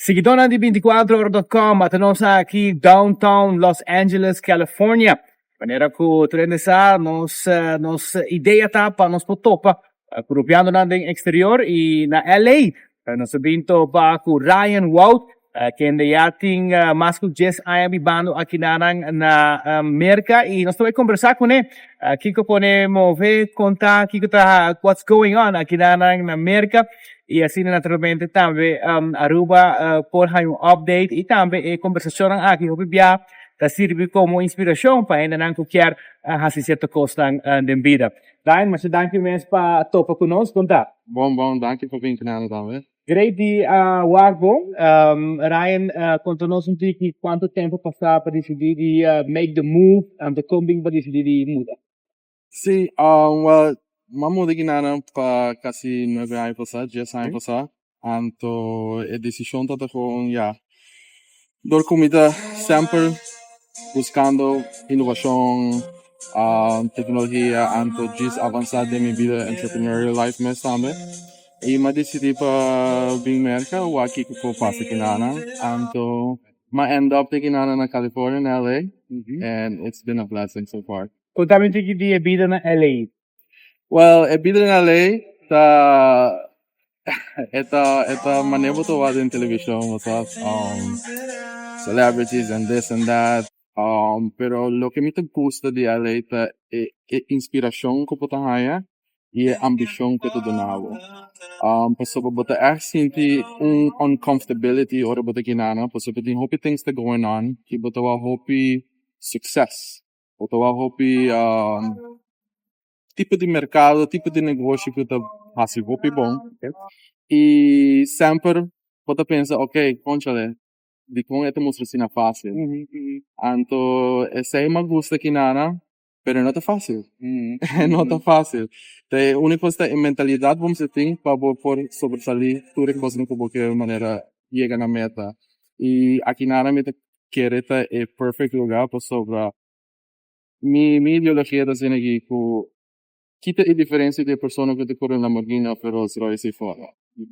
Siguidónan di 24ora.com, ata nos aki downtown Los Angeles, California. Manera ku tur hende sa, nos idea ta pa nos por topa ku rupiandonan den exterior i na LA. Nos a bin topa ku Ryan Wout, kende ya tin mas ku 10 aña bibando aki na Merka i nos ta bai kombersá kuné. Kiko pone move, konta kiko ta what's going on aki na Merka i asina naturalmente tambe Aruba por haña un update i tambe e kombersashonnan aki hopi bia ta sirbi komo inspirashon pa hendenan ku kier hasi sierto kosnan den bida. Ryan, masha danki mes pa topa ku nos. Kon ta? Bon, bon. Danki pa bin kina tambe. Great di wak bo. Ryan, konta nos un tiki kuantu tempu pasá pa disidí di make the move, anto kon bin pa disidí di muda? Sí, well, m'a muda kinana pa kasi 9 aña pasá, 10 aña pasá. Anto e desishon tabata kon, ya, dor ku mi ta semper buskando inovashon, teknologia, anto djis avansá den mi bida entrepreneurial life mes tambe. I m'a disidí pa bin Merka, wak kiko por pasa kinana. Anto m'a end up te kinana na California, na LA, and it's been a blessing so far. Konta mi un tiki di e bida na LA. Well, e bida na LA ta manera bo ta wak den televishon, bo sa, celebrities and this and that. Pero loke mi ta gusta di LA ta e inspirashon ku bo ta haña i e ambishon ku ta duna bo. Pasobra bo ta ègt sinti un uncomfortability ora bo ta kinana, pasobra tin hopi things ta going on i bo ta wak hopi success. Bo ta wak hopi tipo di merkado, tipo di negoshi ku ta hasi hopi bon. I semper bo ta pensa, "Ok, kónchale, dikon e ta mustra asina fásil?" Anto esei mi a gusta kinana, pero no ta fásil. No ta fásil. E úniko kos ta e mentalidat bo mester tin pa bo por sobresalí tur e kosnan ku bo ke manera yega na meta. I akinana mi ta kere ta e perfect lugá pasobra mi ideologia ta asina aki ku kita e diferensia di e persona ku ta kore un Lamborghini òf Rolls Royce ei.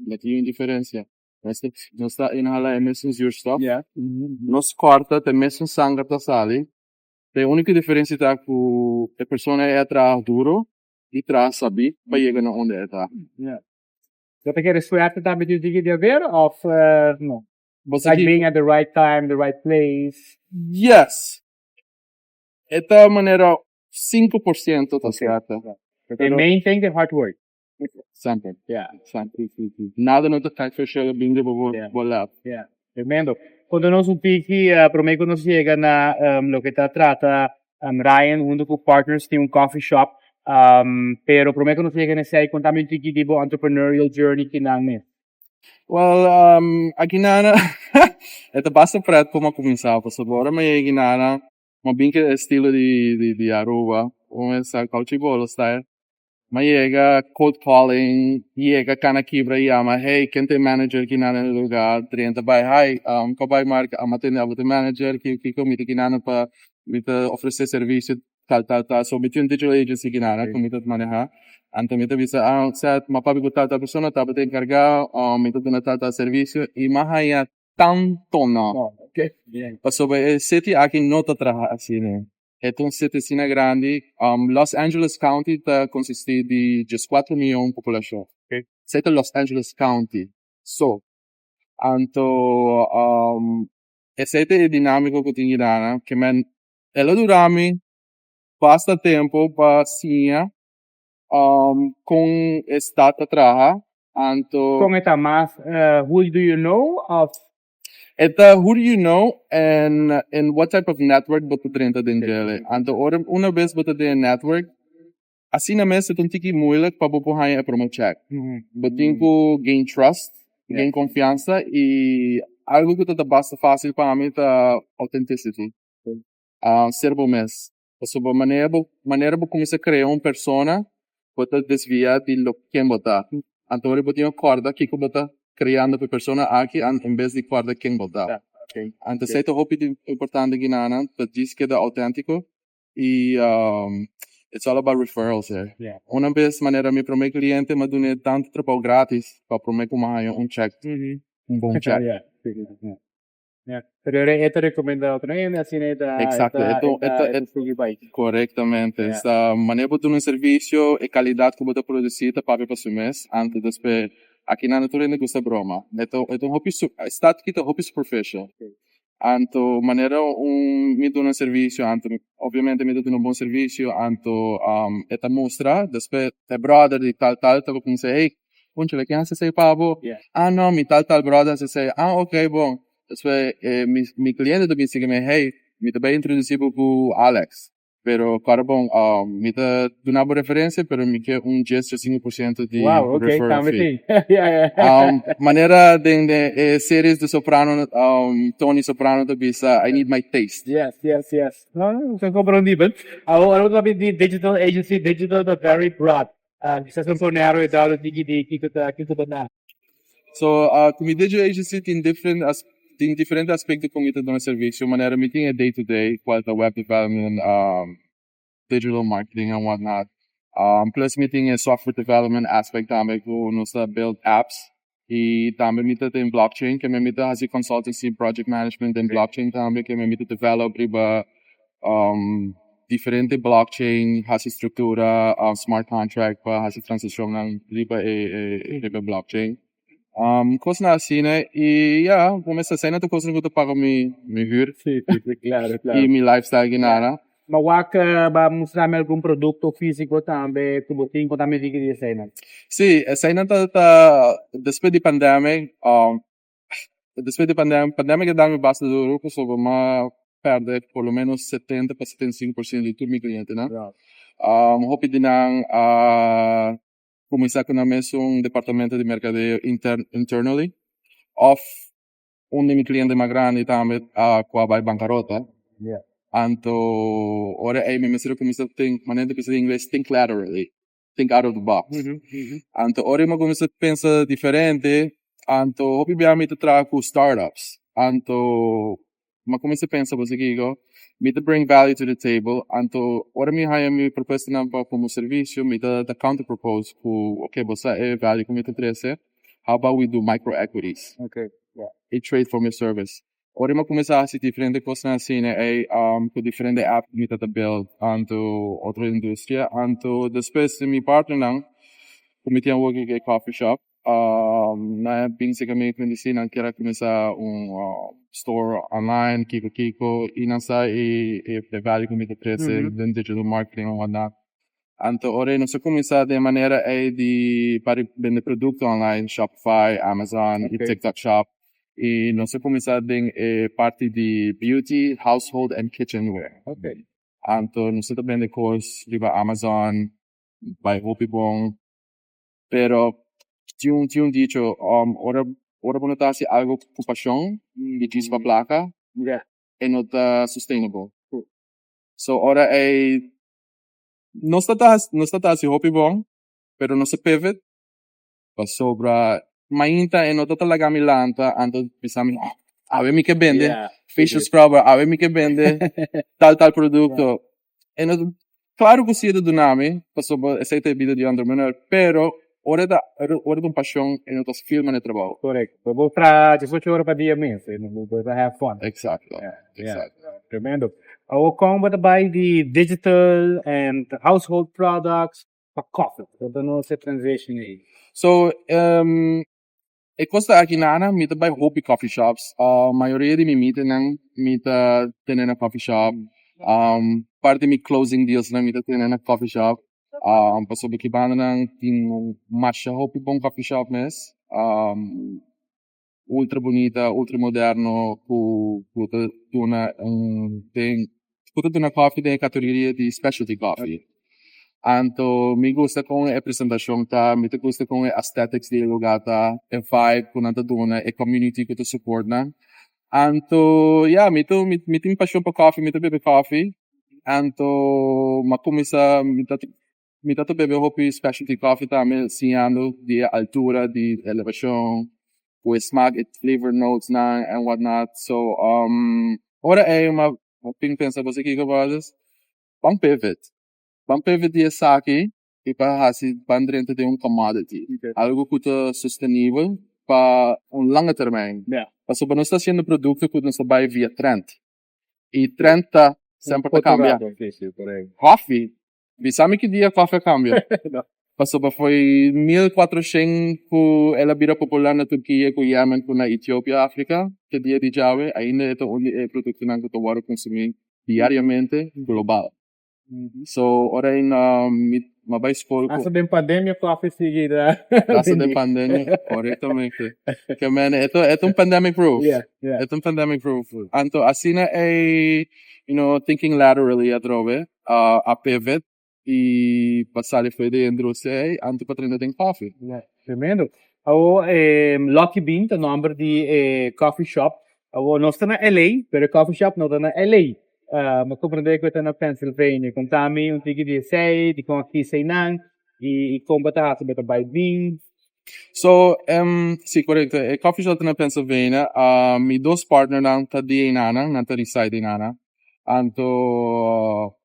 No tin un diferensia. Nos ta inhalá e mesun zuurstof, nos kòrta ta e mesun sanger ta sali. E úniko diferensia ta ku e persona ei a traha duro i traha sabí pa yega na unda e ta. Bo ta kere suerte tambe tin un tiki di haber òf no? Like being at the right time, the right place. Yes. E ta manera 5% ta suerte. The main thing, the hard work. Semper. Semper. Nada no ta kai verschil bin riba bo lap. Yeah. Tremendo. Konta nos un tiki, promé ku nos yega na loke ta trata Ryan huntu ku partners tin un coffee shop. Pero promé ku nos yega na esei, konta mi un tiki di bo entrepreneurial journey kinan mes. Well, akinana e ta basta pret kon a kuminsá, pasobra ora mi yega akinana mi bin ku e estilo di Aruba, kuminsá kouchi bolo style. Mi yega cold calling, yega kana kibra yama, "Hey, ken ta e manager kinana na e lugá?" Drenta bai, "Hi, kon bai marka?" Mi a tende abo ta e manager, kiko mi ta kinana pa mi ta ofresé servisio tal tal tal. So mi tin un digital agency kinana ku mi ta manehá. Anto mi ta bisa, "Ah, set, mi a papia ku tal tal persona, tabata enkargá, mi ta duna tal tal servisio," i mi a haña tanto no. Pasobra e city aki no ta traha asina. E ta un city asina grandi. Los Angeles County ta konsistí di 14 mion populashon. Esei ta Los Angeles County so. Anto esei ta e dinámiko ku tin kinana ke men el a dura mi basta tempu pa siña kon e stad ta traha. Anto Kon e ta mas who do you know òf? E ta who do you know and what type of network bo ta drenta den djele. Anto ora una bes bo ta den e network, asina mes e ta un tiki moeilijk pa bo por haña e promé check. Bo tin ku gain trust, gain konfiansa, i algu ku ta basta fásil pa mi ta authenticity. Ser bo mes. Pasobra manera bo kuminsá krea un persona, bo ta desviá di lo ken bo ta. Anto ora bo tin ku kòrda kiko bo ta kreando pa e persona aki en bes di kòrda ken bo ta. Anto esei ta hopi importante kinana, pa djis keda outéntiko i it's all about referrals here. Una bes manera mi promé kliente mi a dun'é tantu trabou gratis pa promé ku mi a haña un check, un bon check. Yeah. Pero e ta recomenda otro hende, asina e ta Exacto. E ta sigui bai. Correctamente. Esta manera bo duna un servicio, e calidad cu bo ta produci ta papia pa su mes. Anto despues aki nan tur hende gusta broma. E ta un hopi stad aki ta hopi superficial. Anto manera un mi duna un servicio, anto obviamente mi ta duna un bon servicio, anto e ta mustra, despues e brother di tal tal ta cuminsa: "Hey, cónchale, ken a haci esey pa bo?" "Ah no, mi tal tal brother a haci esey." "Ah, okay, bon." Despues mi cliente ta bisa mi: "Hey, mi ta bay introduci bo cu Alex. Pero claro, bon, mi ta duna bo referencia, pero mi ke un 10 5% di referral Tambe fee." Tin. Manera den series de Soprano, Tony Soprano ta bisa: "I need my taste." Yes. No, ta comprendibel. Awor, ora di digital agency, digital ta very broad. Kisas un narrow it down di kico ta na. So, cu mi digital agency tin diferente aspecto cu mi ta duna servicio. Manera mi tin day to day, cual ta web development, digital marketing and whatnot. Plus mi tin software development aspect tambe cu nos ta build apps. Y tambe mi ta den blockchain, cu mi ta haci consultancy, project management den blockchain tambe, cu mi ta develop riba diferente blockchain, haci structura, smart contract pa haci transaccion riba blockchain. Cos asina, y yeah, cuminsa asina ta cos cu ta paga mi huur Si, claro. y mi lifestyle y nada. Ma wak ba mustra algun producto fisico tambe cu bo tin tambe di esey? Si, esey ta despues di pandemic, a dal mi basta duro, pasobra m'a perde por lo menos 70 pa 75% di tur mi clientenan. Hopi di nan a cuminsa cu nan mesun departamento di mercadeo internally. Of un di mi clientenan mas grandi tambe a bay bancarota. Anto, ora ey mi mester cuminsa think, manera cu na Ingles, think laterally, think out of the box. Anto, ora mi cuminsa pensa diferente, anto, hopi bia mi ta traha cu startups. Anto, m'a cuminsa pensa, bo kico, mi ta bring value to the table. Anto, ora mi haya mi propuesta nan pa como servicio, mi ta counter propose cu, okay, bo sa e value cu mi ta trece, how about we do micro equities? E trade for my service. Ora mi cuminsa haci diferente cos asina, e cu diferente app mi ta build anto otro industria. Anto despues mi partner nan, cu mi tin working e coffee shop, nan a bin serca mi cu di nan kier cuminsa un store online, kico kico, y nan sa e value cu mi ta trece den digital marketing and whatnot. Anto ora nos a cuminsa di manera ey di pa bende producto online, Shopify, Amazon, y TikTok Shop. Y nos a cuminsa den parti di beauty, household and kitchenware. Anto nos ta bende cos riba Amazon, bay hopi bon. Pero tin un dicho, ora bo ta haci algo cu pasion y djis pa placa, e no ta sustainable. So ora ey nos ta haci hopi bon, pero nos a pivot pasobra mainta e no ta laga mi lanta, anto bisa mi: "Oh, awe mi ke bende facial scrubber, awe mi ke bende tal tal producto." E no, claro cu si e ta duna mi, pasobra esey ta e bida di entrepreneur, pero ora ta un pasion e no ta feel manera trabou. Correcto. Bo traha 18 ora pa dia mes, bo ta have fun. Exacto. Exacto. Tremendo. Awor con bo ta bay di digital and household products pa coffee? Conta nos e transition ey. So, e cos ta aki nana, mi ta bay hopi coffee shops. Mayoria di mi meeting mi ta tene na coffee shop. Parti mi closing deals nan mi ta tene na coffee shop. Pasobra aki banda nan tin masha hopi bon coffee shop mes. Ultra bunita, ultra moderno, cu ta duna un tin cu ta duna coffee den categoria di specialty coffee. Anto mi gusta con e presentacion ta, mi ta gusta con e aesthetics di lugar ta, e vibe cu nan ta duna, e community cu ta support nan. Anto, yeah, mi tin pasion pa coffee, mi ta bebe coffee. Anto, m'a cuminsa, mi ta bebe hopi specialty coffee tambe, siñando di altura, di elevacion, cu smaak, e flavor notes nan and whatnot. So, ora ey m'a bin pensa, bo kico, brothers, ban pivot. Ban pivot di esaki y pa hasi ban drenta den un commodity. Algo cu ta sustainable. Pa un lange termijn. Pasobra nos ta haciendo producto cu nos ta bay via trend. Y trend ta semper ta cambia. Coffee, bisa mi ki dia coffee a cambia? Pasobra foi 1400 cu el a bira popular na Turkia cu Yemen cu na Etiopia, Africa, te dia di djawe ainda e ta un di e productonan cu ta wordo consumi diariamente global. So ora in mi a bai skol ku. Hasta den pandemia koffie sigui ta. Hasta den pandemia, korektamente. Ke men e ta e ta un pandemic proof. Yeah, yeah. E ta un pandemic proof. Anto asina e you know thinking laterally atrobe a pivot i pa sali for di e industria ei anto pa trenta den koffie. Yeah, tremendo. Awo Lucky Bean ta nomber di e coffee shop. Awo nos ta na LA, pero e coffee shop no ta na LA. Mi a comprende cu e ta na Pennsylvania. Conta mi un tiki di esey, di con a kies eynan y con bo ta haci bo ta bay bin. So, si corecto, e coffee shop ta na Pennsylvania. Mi dos partnernan ta di eynanan, nan ta reside eynanan. Anto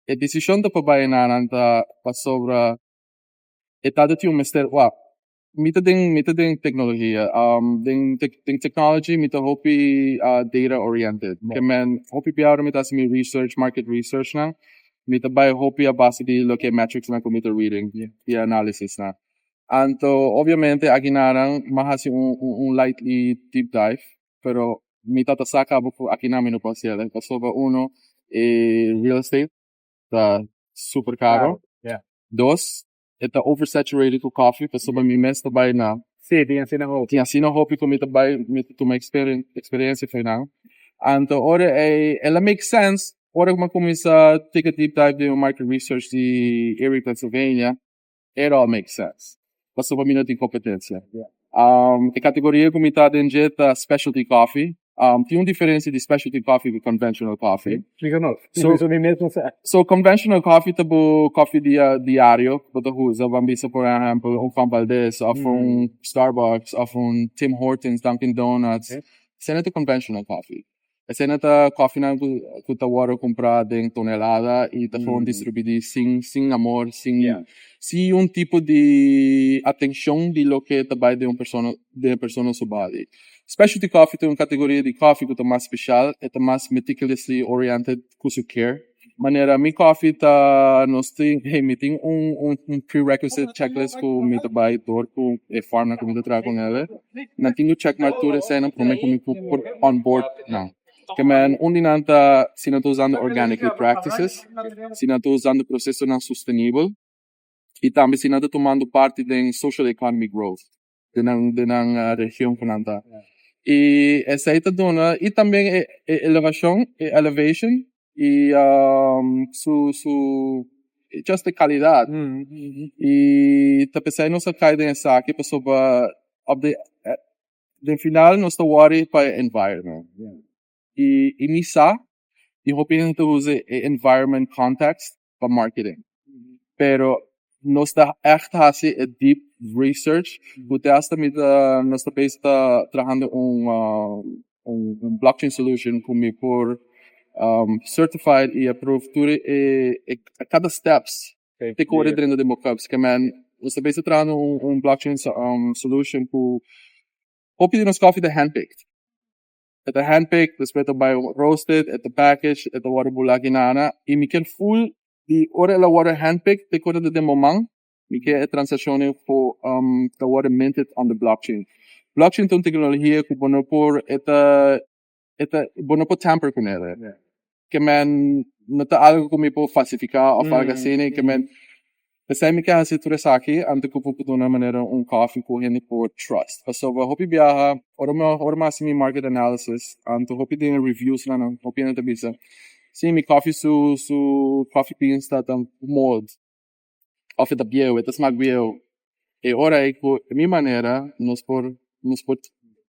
e decision ta pa bay eynanan ta pasobra e tata tin un mester, wak, Mi ta den mi ta den tecnologia. Den den technology mi ta hopi data oriented. Ke men hopi bia ora mi ta hasi mi research, market research nan, mi ta bai hopi a base di loke metrics nan ku mi ta reading i analysis nan. Anto obviamente akinanan mi a hasi un un lightly deep dive, pero mi tabata sa kaba ku akinan mi no por hasiel pasobra uno e real estate ta super caro. Dos, e ta oversaturated cu coffee pasobra mi mes ta bay na. Sí, tin asina hopi. Tin asina hopi cu mi ta bay, mi ta tuma experiencia for nan. Anto ora ey, el a make sense ora cu mi a cuminsa take a deep dive den market research di Erie, Pennsylvania, it all makes sense. Pasobra mi no tin competencia. E categoria cu mi ta den dje ta specialty coffee. Tin un diferencia di specialty coffee cu conventional coffee. Splica nos. So, mi mes no sa. So conventional coffee ta bo coffee dia diario cu bo ta usa. Ban bisa por ehempel un Juan Valdez of un Starbucks of un Tim Hortons, Dunkin Donuts. Esei ta conventional coffee. Esei ta coffeenan cu ta wordo cumpra den tonelada y ta gewoon distribui sin sin amor, sin sin un tipo di atencion di loke ta bay den un persona den e persona su body. Specialty coffee ta un categoria di coffee cu ta mas special, e ta mas meticulously oriented cu su care. Manera mi coffee ta nos tin hey mi tin un un prerequisite checklist cu mi ta bay door cu e farmnan cu mi ta traha con ele. Nan tin cu check mar tur eseinan prome cu mi por on board nan. Ke men un di nan ta si nan ta usando organically practices, si nan ta usando procesonan sostenibel y tambe si nan ta tumando parti den social economy growth den nan den nan region cu nan ta. Y esei ta duna y tambe e elevacion e elevation y su su just e calidad y ta pesey nos a cay den esaki pasobra op de den final nos ta worry pa e environment y y mi sa y hopi hende ta usa e environment context pa marketing pero nos ta echt haci e deep research cu te hasta mi ta nos ta bezig ta trahando un un blockchain solution cu mi por certified y approve tur e cada steps te core drenta den bo cups ke men nos ta bezig trahando un blockchain solution cu hopi di nos coffee ta handpicked e ta handpicked despues ta bay roasted e ta packaged e ta worde bula aki-nana y mi kier full di ora el a worde handpicked te core ta den bo man. Mi ke e transakshonnan ku ta wòrdu minted on the blockchain. Blockchain ta un teknologia ku bo no por e ta e ta bo no por tamper ku nada. Ke men no ta algu ku mi por falsifiká òf algu asina ke men p'esei mi ke hasi tur esaki anto ku bo por duna manera un kòfi ku hende por trust. Pasobra hopi biaha ora mi ora mi hasi mi market analysis anto hopi den e reviewsnan hopi hende ta bisa si mi kòfi su su kòfi beans ta ta mold. Of e ta bieu, e ta smak bieu. E ora ei ku mi manera nos por nos por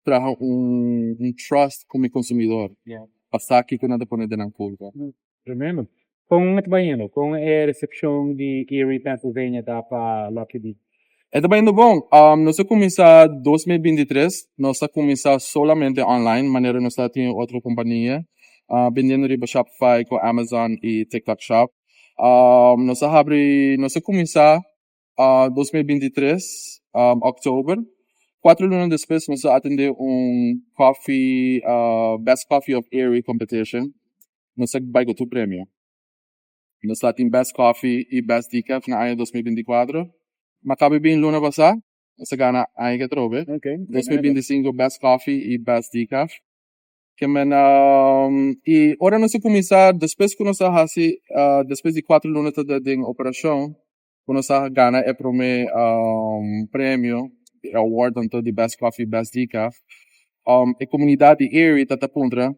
traha un un trust ku mi konsumidor pa sa kiko nan ta pone den nan kurpa. Tremendo. Kon e ta bayendo? Kon e resepshon di Erie, Pennsylvania ta pa Lucky Bee? E ta bayendo bon. Nos a kuminsá 2023, nos a kuminsá solamente online manera nos ta tin otro kompania bendiendo riba Shopify ku Amazon i TikTok Shop. Nos a habri, nos a kuminsá 2023 oktober. 4 luna despues nos a atende un coffee, Best Coffee of Erie competition. Nos a bay cu tur premio. Nos tin Best Coffee y Best Decaf na aña 2024. M'a caba bin luna pasa, nos a gana aña atrobe. 2025 Best Coffee y Best Decaf. Kiermen, y ora nos a cuminsa, despues cu nos a hasi, despues di 4 luna di operacion, cu nos a gana e prome premio, award anto di Best Coffee, Best Decaf. E comunidad di Erie ta puntra: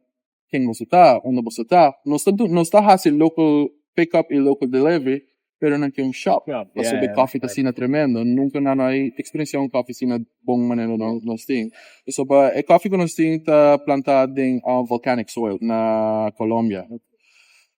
"Ken bo ta? Unda bo ta?" Nos ta hasi local pick-up y local delivery, pero nan kier un shop. Pasobra coffee ta asina tremendo. Nunca nan a experiencia un coffee asina bon manera nos tin. So, pa e coffee cu nos tin ta planta den volcanic soil na Colombia.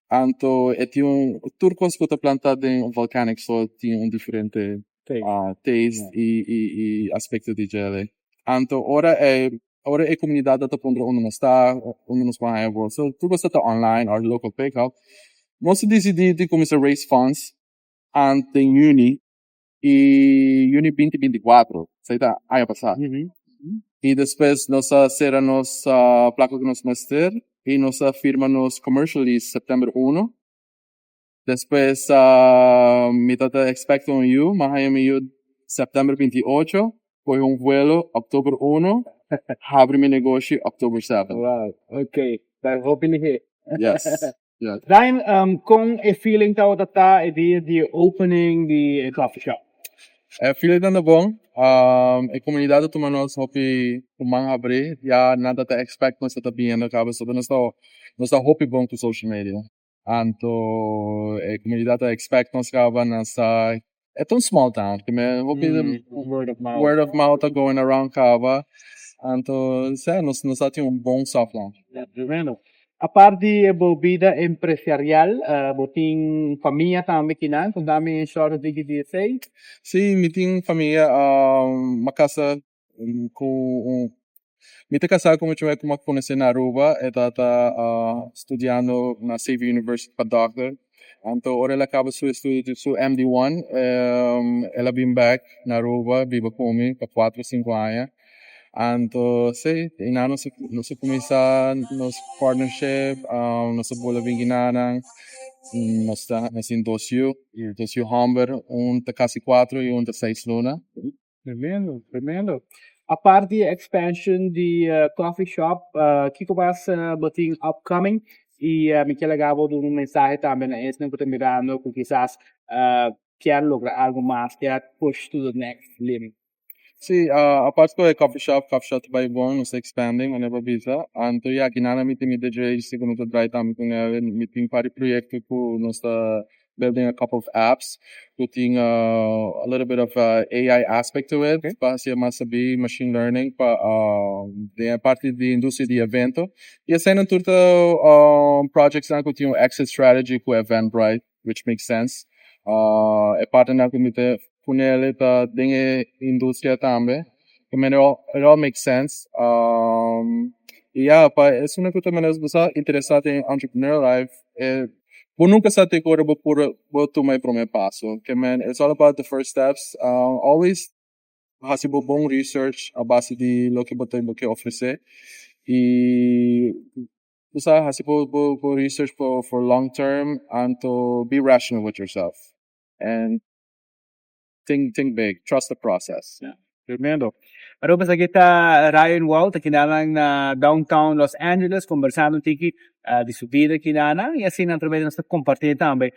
Anto, e tin un tur cos cu ta planta den volcanic soil tin un diferente Taste. Taste y aspecto di dje. Anto, ora e comunidad ta puntra unda nos ta, unda nos por haya. So, tur cos ta online or local pickup. Nos a dicidi di cuminsa raise funds anto den juni y juni 2024, esey ta aña pasa. Y despues nos a cera nos placa cu nos mester y nos a firma nos commercial lease september 1. Despues mi tabata expect un yiu, m'a haya mi yiu september 28, coge un vuelo october 1, habri mi negoshi october 7. Wow, ok. Ta hopi lihe. Yes. Ryan, con e feeling ta e dia di opening di coffee shop? E feeling ta bon. E comunidad a tuma nos hopi cu man habri. Ya nan ta expect nos ta bin caba, so nos ta hopi bon cu social media. Anto e comunidad ta expect nos caba nos ta e un small town. Kiermen hopi Word of mouth. Word of mouth ta going around caba. Anto, si, nos tin un bon soft launch. Tremendo. Aparte di bo bida empresarial, bo tin famia tambe akinan, conta mi short di di esey. Si, mi tin famia, m'a casa cu un mi ta casa cu un cu m'a conoce na Aruba, e ta studiando na Xavier University pa doctor. Anto, ora el a caba su estudio, su MD1, el a bin back na Aruba, biba cu mi pa 4 o 5 aña. Anto, si, y na nos a cuminsa nos partnership, nos a bolbe bin akinan, nos tin dos yiu, dos yiu homber, un ta casi 4 y un ta 6 luna. Tremendo, tremendo. Aparte di expansion di coffee shop, kico mas bo tin upcoming? Y mi kier laga bo un mensahe tambe na esnan cu ta mirando cu kisas kier logra algo mas, kier push to the next limit. Si, aparte cu e coffee shop bay bon, nos expanding, manera bo a bisa. Anto, ja, akinan mi tin mi DJ agency cu mi ta draai tambe cu ne, mi tin varios proyecto cu nos ta building a couple of apps cu tin a little bit of AI aspect to it, pa haci mas sabi machine learning pa den parti di industria di evento. Y esey tur ta projects cu tin un exit strategy cu Eventbrite, which makes sense. E partner cu mi ta cu ne ta den industria tambe. I mean, it all makes sense. Yeah, pa esun cu tambe ta interesa den entrepreneur life, bo nunca sa te ora bo por bo tuma e prome paso. Kiermen, it's all about the first steps. Always haci bo bon research a base di loke bo tin cu ofrece. Y bo haci bo research for long term and to be rational with yourself. And think big, trust the process. Yeah. Tremendo. Aruba, esaki ta Ryan Wout, akinan na downtown Los Angeles, conversando un tiki di su bida akinan, y asina atraves nos ta comparti tambe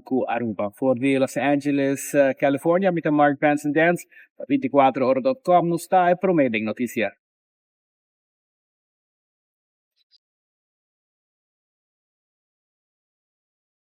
cu Aruba. For di Los Angeles, California, mi ta Mark Benson Dance, 24ora.com, nos ta prome den noticia.